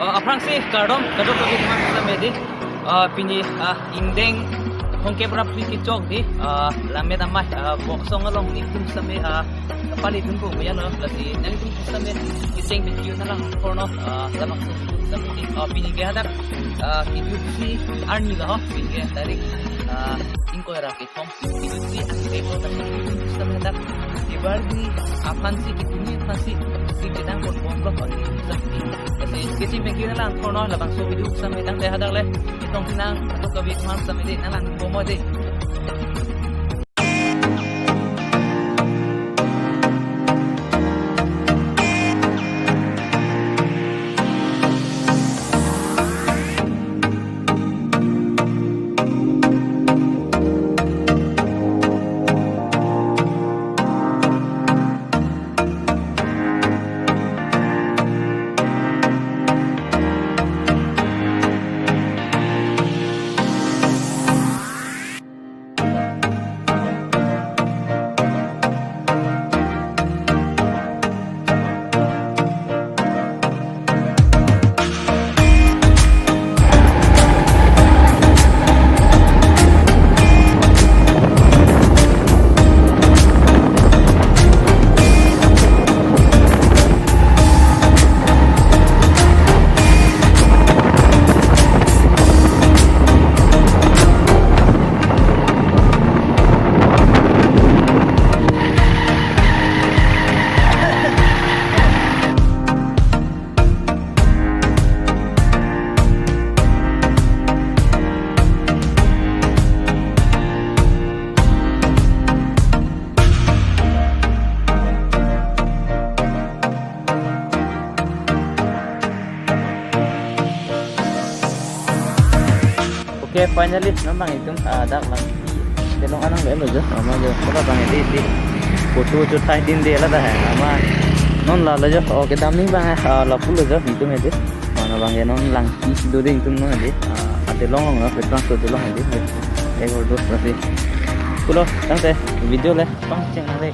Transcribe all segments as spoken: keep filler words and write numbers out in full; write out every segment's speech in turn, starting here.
Oh, aphrangsi kardom, kardom kardom kardom kardom, eh, di. Ah, pini, ah, ingdeng thomkep ra phli kechok di, ah, Lammet Amei, ah, Boksong along nelitum sitame, ah, pali dun ko ya lo, lasi nelitum sitame kecheng video nanglang porno, ah, labangso video sitame di, ah, pini ke hadak, ah, kejut isi arni lo ho, pini ke tarik, ah, ingkoi ra kethom, kejut isi arni lo, lasi nelitum sitame hadak, dibar di aphan si, ketumi aphan si, si kedang pon pon lo, ah, nelitum sitame. Lasi kecheng pen kiri lang porno labangso video sitame tangte hadak le. Chetong sinang, ato kabi kemang sitame di, nanglang bomlo di. Okay, finally, non bang itum, ah, dak lang. Delong anang lo jo, amat jo. Hala bang di, di. Photo jo thai din de la dah hai. Amat non la lo jo. Oh, kedam ning bang, ah, lapu lo jo, itum di. Mana bang non lang isi do de itum non di. Ah, ate long long lo, petang so do long di. Eh, hor dos berarti. Pulo, tangte video le, pangcheng nang le.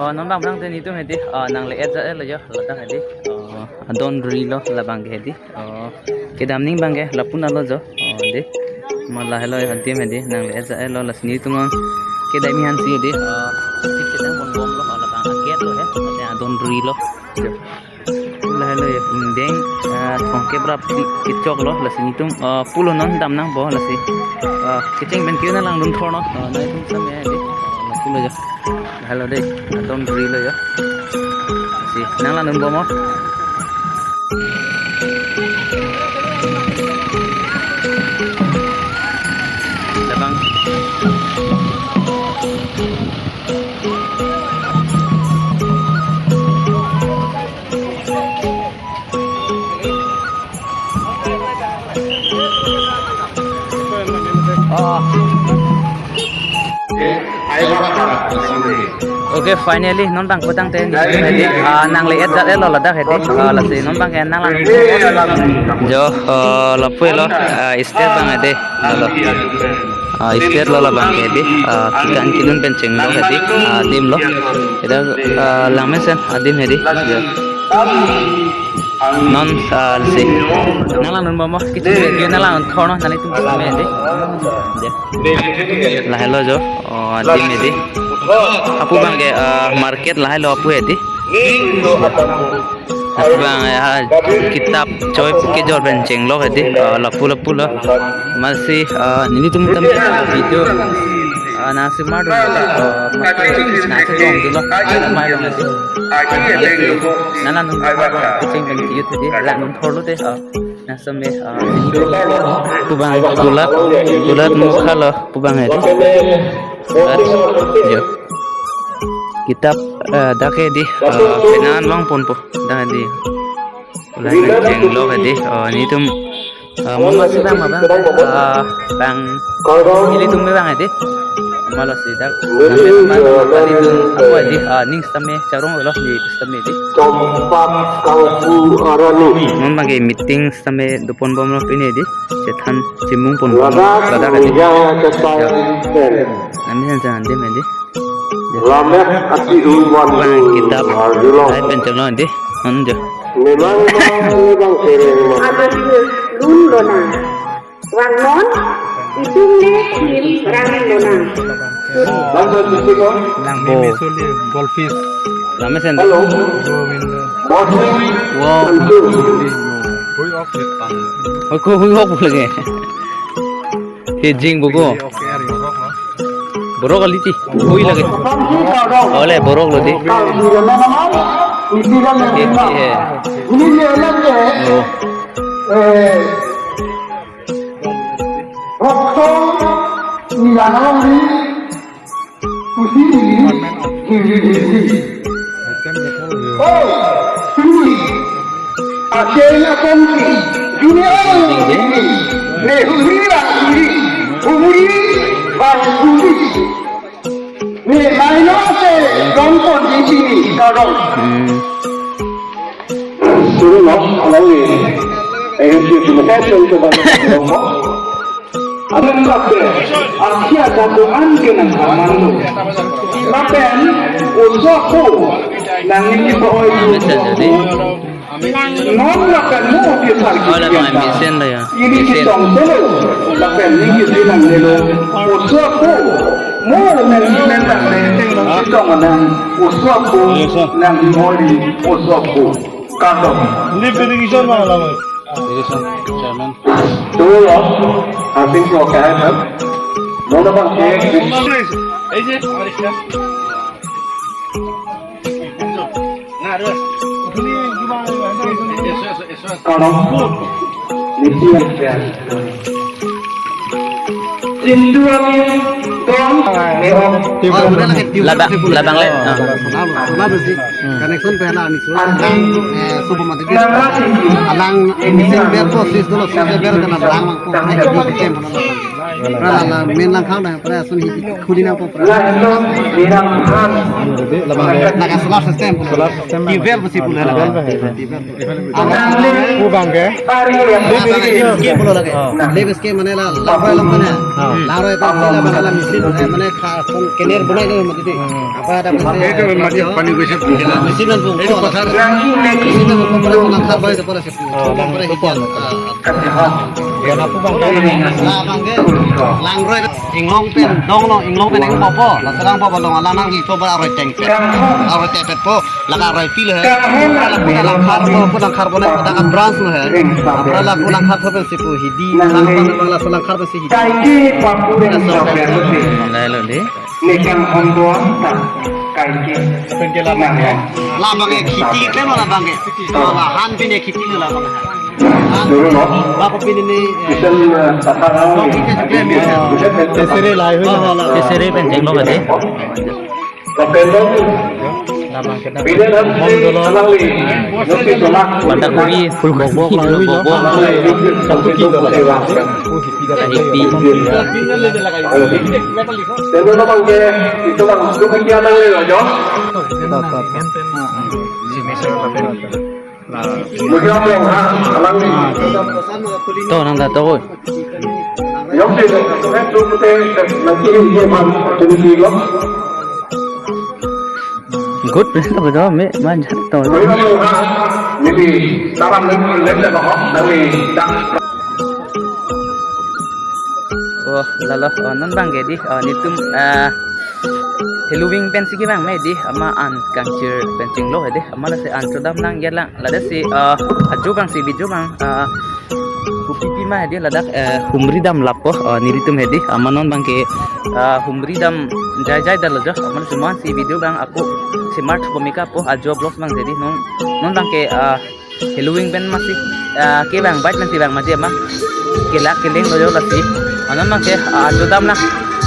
Oh, non bang bang teni tum hedi, oh, nangle-et ja-et lo jo, ladak hedi. Oh, adon ri lo labang ke hedi. Oh, kedam ning bang ke lapu na lo jo. Oh, di. Ma lahelo adim hedi, nangle-et ja-et lo, lasi nelitum kedam ning aphan si hedi. Oh, si kedam pon bom lo, oh, labang aget lo he. Mate adon ri lo. Jo. Lahelo ya ingdeng, ah, thomkep ra phli kechok lo, lasi nelitum, ah, pulo non dam nangpo, lasi. Ah, kecheng pen kiri nanglang dun porno, ah, nelitum sitame hedi. Ah, pulo jo. Lahelo de, adon ri lo jo. Si, nanglang dun bomlo. Labang. Oh. Okay, finally, non bang kotang ten, ah, nangle-et ja-et lo ladak hedi, ah, lasi non bang ke nanglang. Jo, ah, lapu lo, ah, step bang hedi, lo. Ah, step lo labang ke hedi, ah, kekan kedun pen chenglo hedi, ah, adim lo. Ida, ah, langmesen adim hedi. Jo. Non, ah, si. Nanglang dun bomlo, kecheng pen kiri nanglang dun porno, nanglitum sitame hedi. Jo. Lahelo jo, oh, adim hedi. Lapu bang ke, ah, market lahelo lapu hedi. Bang ya, kitap choi kejor pen chenglok hedi, ah, lapu lapu lo. Amatsi, ah, nelitum tame video, ah, nangsemar dun, ah, amatsi nangchetong dunlo, ah, amei along hedi. Amatsi nana nung kecheng pen tiyut hedi, la nung thorlo de, ah, nangsemar, ah, pu bang kulat, kulat mukha lo pu bang hedi. Kulat, yo. Kitap, ah, dak hedi, ah, penan vang ponpo, dak hedi. Kulat chenglok hedi, ah, nelitum, ah, mo masi bang ma bang, ah, bang, nelitum me bang hedi. Malo si dak, name bang, tadi dun, ako hedi, ah, ning sitame charong lo, di sitame hedi. Chompak Kangpu Arani. Mo bang ke meeting sitame dopon bomlo pine hedi. Chethan chimung pon ladak, ladak hedi. Ningje kachai pen. Nami han jan dim hedi. Lamek ati un wan bang kitap arjulong. Hai pen chenglo hedi. Anjo. Memang bang, memang sereng bang. Adas lun lona. Wangnon, itum le kim rang lona. Bang tuan sisi ko? Lang bo. Mimi suli, goldfish. Lama sen. Hello. Govindo. Morning. Wow. Santu. Hui ok. Hui ko hui ok lagi. He jing bugo. Hui ok, ari borok lo. Borok kali ti. Hui lagi. Ole borok lo di. He ti he. Oh. Rokso ni lanang ni kusi ni hiri hiri. Oh, sini. Akhirnya kongsi. Dunia ini. Nehuri lang sini. Umuri bang sini. Ni maino se dongpon di sini kadong. Hmm. Suruh no, alangli. Eh, si sini kan coba. Amen kape, akhia kapu an kenang aman lo. Lapen, oso ako, nangning kipa oi lo. Non lapen mo ke sar. Oh, lapen mesen lo ya. Ini mesen. Kitong tolo, lapen ning kiti nangnelo. Oso ako, mo men men nang ne, kitong nang, oso ako, nang moli, oso ako. Kadong. Hindi, benediction ba alam mo? Chairman. Tulo, ating ko kaya na. Muna bang ke? Ano? Nisi yan. Labang, labang le. Ah. Connection pehla ani su. Eh, subo mati. Alang mesen ber ko sis dolo sis ber kana lang ko. Pra la main lang khang da pra sun hi khuli nangpo pra. Labang le. Laga solar system. Solar system. Tibel besi pula la. Tibel. Pu bang ke? Lebe ske pulo lake. Lebe ske mane la, la roi lo mane. La roi ta la mane la machine, eh, mane kha, phone kener bunai lo mati. Apa ada mati? Pani ko se. Machine nan phone. Itu pathar. Machine nan phone para lang khar bai to para se. Para se. Yan apu bang ke? La bang ke. Lang roi inglong pen dong lo, inglong pen eng popo. La sarang popo dong, la nang ito ba roi teng pe. Roi teng pe po. Laka roi pi lo he. Laka pu langkhar po, pu langkhar po na, laka branch lo he. Abra la pu langkhar po pensi pu hidi, langkhar po la langkhar pensi hidi. Kaike papuren saber. Lai lo de. Nekang hondo ta kaike. Penke la bang he. La bang he khiti ke lo la bang he. La han pine khiti lo la bang he. Dulu no. Bako pine ni. Bisa, eh, tata. Kesere lai hui. Kesere pen jeng lo kade. Labang kita. Banda kuri full bok bok lang hui lo. Bok bok. Hipi. To nang da to. Good pen to do me man jat to. Oh, lalo, oh, non bang ke di, oh, netum, ah, Halloween pensi kevang ma hedi, amat an kangchir pen chinglo hedi, amat lasi an chodam nang ya lang, ladak si, ah, ajo abang si video abang, ah, kopi pi ma hedi ladak, eh, humri dam lapo, ah, nelitum hedi, amat non abangke, ah, humri dam jai jai dalo jo, amat lasi amat si video abang ako semar po meka po, ajo vlogs abang hedi non, non abangke, ah, Halloween pen masi, ah, kevang bike pensi vang mati amat. Kelak keleng lo jo lasi. Anon abangke, ah, ajo dam nang.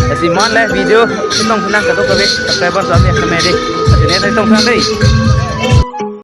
Lasi amat le video chetong nang kadokave subscriber kami kami dei. Lasi ne chetong nang dei.